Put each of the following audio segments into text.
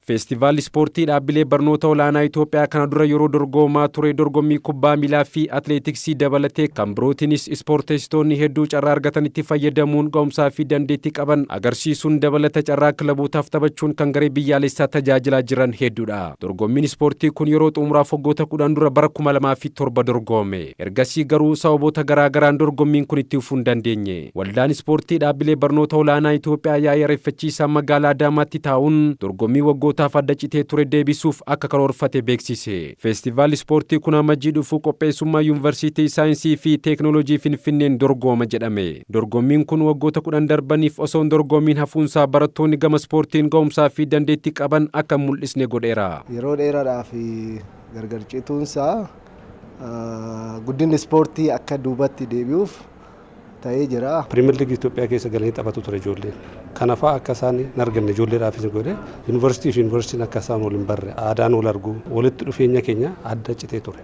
Feestivaalli ispoortii dhaabbilee barnoota olaanaa Itoophiyaa kana dura yeroo dorgomaa ture dorgommii kubbaa miilaa fi atileetiksii dabalatee kan birootiinis ispoorteessitoonni hedduu carraa argatanitti fayyadamuun ga'umsaa fi dandeettii qaban agarsiisuun dabalata carraa kilabootaaf taphachuun kan garee biyyaalessaa tajaajilaa jiran hedduudha. Dorgommiin ispoortii kun yeroo xumuraaf waggoota 10 dura bara 2007 dorgome. Ergasii garuu sababoota garaa garaan dorgommiin kun itti fufuu hin dandeenye. Waldaan ispoortii dhaabbilee barnoota olaanaa Itoophiyaa yaa'ii ariifachiisaa magaalaa Adaamaatti taa'uun dorgommii waggootaaf adda citee ture deebisuuf akka karoorfate beeksise. Feestivaalli ispoortii kun Amajjii dhufu qopheessummaa Yuunivarsiitii Saayinsii fi Teeknooloojii Finfinneen dorgoma jedhame. Dorgommiin kun waggoota 10 darbaniif osoo hin dorgomiin hafuunsaa barattoonni gama ispoortiin ga'umsaa fi dandeettii qaban akka hin mul'isne godheera. Yeroo dheeraadhaaf gargar cituunsaa guddinni ispoortii akka duubatti deebi'uuf ta'ee jira. Piriimer Liigii Itoophiyaa keessa galanii taphatu ture ijoolleen. Kana fa'aa akka isaan hin arganne ijoolleedhaafis godhe. Yuunivarsiitii fi yuunivarsiitiin akka isaan wal hin barre, aadaan wal arguu, walitti dhufeenya keenya adda citee ture.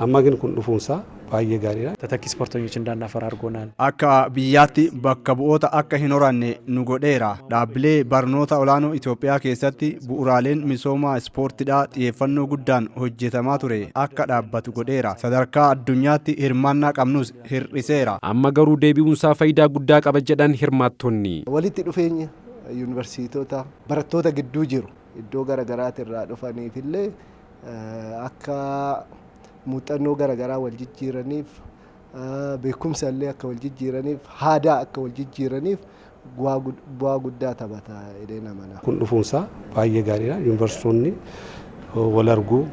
Amma ግን kun dhufuunsaa baay'ee gaariidha. ተተኪ ስፖርተኞች እንዳናፈራ አድርጎናል። Akka biyyaatti bakka bu'oota akka hin horanne nu godheera. Dhaabbilee barnoota olaanoo Itoophiyaa keessatti bu'uuraaleen misoomaa ispoortiidhaa xiyyeeffannoo guddaan hojjetamaa ture akka dhaabbatu godheera. Sadarkaa addunyaatti hirmaannaa qabnus hir'iseera. Amma garuu deebi'uunsaa faayidaa guddaa qaba jedhan hirmaattonni. Walitti dhufeenya yuunivarsiitota barattoota gidduu jiru iddoo garaagaraatirraa dhufaniif illee akka muuxannoo garaagaraa wal jijjiiraniif, beekumsa illee akka wal jijjiiraniif, aadaa akka wal jijjiiraniif bu'aa guddaa taphata jedhee amana. Kun dhufuunsaa baay'ee gaariidha. Yuunivarsiitonni wal arguu,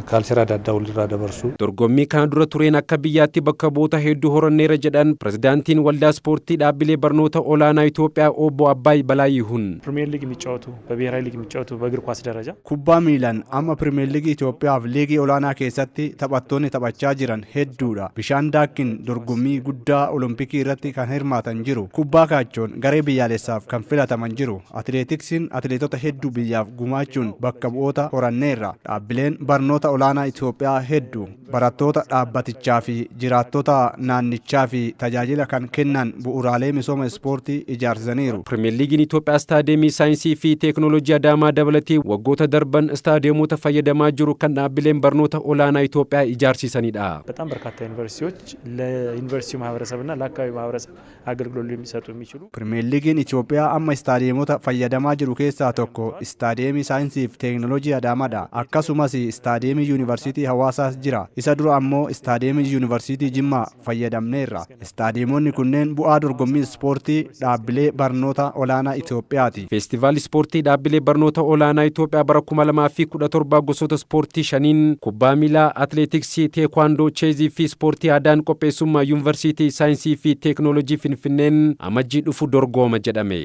culture adda addaa walirraa dabarsu. Dorgommii kana dura tureen akka biyyaatti bakka bu'oota hedduu horanneera jedhan pirezidaantiin waldaa ispoortii dhaabbilee barnoota olaanaa Itoophiyaa obbo Abbaay Balaayihun. ፕሪሚየር ሊግ የሚጫወቱ፣ በብሔራዊ ሊግ የሚጫወቱ በእግር ኳስ ደረጃ Kubbaa miilaan amma Pirimeer Liigii Itoophiyaaf liigii olaanaa keessatti taphattoonni taphachaa jiran hedduudha. Bishaan daakkiin dorgommii guddaa Olompikii irratti kan hirmaatan jiru. Kubbaa kaachoon garee biyyaalessaaf kan filataman jiru. Atileetiksiin atileetota hedduu biyyaaf gumaachuun bakka bu'oota horanneerra. Dhaabbileen barnoota olaanaa Itoophiyaa hedduu barattoota dhaabbatichaa fi jiraattota naannichaa fi tajaajila kan kennan bu'uuraalee misooma ispoortii ijaarsisaniiru. Pirimeer Liigiin Itoophiyaa Istaadiyeemii Saayinsii fi Teeknooloojii Adaamaa dabalatee waggoota darban istaadiyeemota fayyadamaa jiru kan dhaabbileen barnoota olaanaa Itoophiyaa ijaarsisanidha. በጣም በርካታ ዩኒቨርሲቲዎች ለዩኒቨርሲቲው ማህበረሰብና ለአካባቢው ማህበረሰብ አገልግሎት ሊሰጡ የሚችሉ Pirimeer Liigiin Itoophiyaa amma istaadiyeemota fayyadamaa jiru keessaa tokko Istaadiyeemii Saayinsii fi Teeknooloojii Adaamaadha. Akkasumas Istaadiyeemii Yuunivarsiitii Hawaasaas jira. Isa dura ammoo Istaadiyeemii Yuunivarsiitii Jimmaa fayyadamneerra. Istaadiyeemonni kunneen bu'aa dorgommii ispoortii dhaabbilee barnoota olaanaa Itoophiyaati. Feestivaalli ispoortii dhaabbilee barnoota olaanaa Itoophiyaa bara 2017 gosoota ispoortii shaniin kubbaa miilaa, atileetiksii, teekwaandoo, cheezii fi ispoortii aadaan qopheessummaa Yuunivarsiitii Saayinsii fi Teeknooloojii Finfinneen Amajjii dhufu dorgoma jedhame.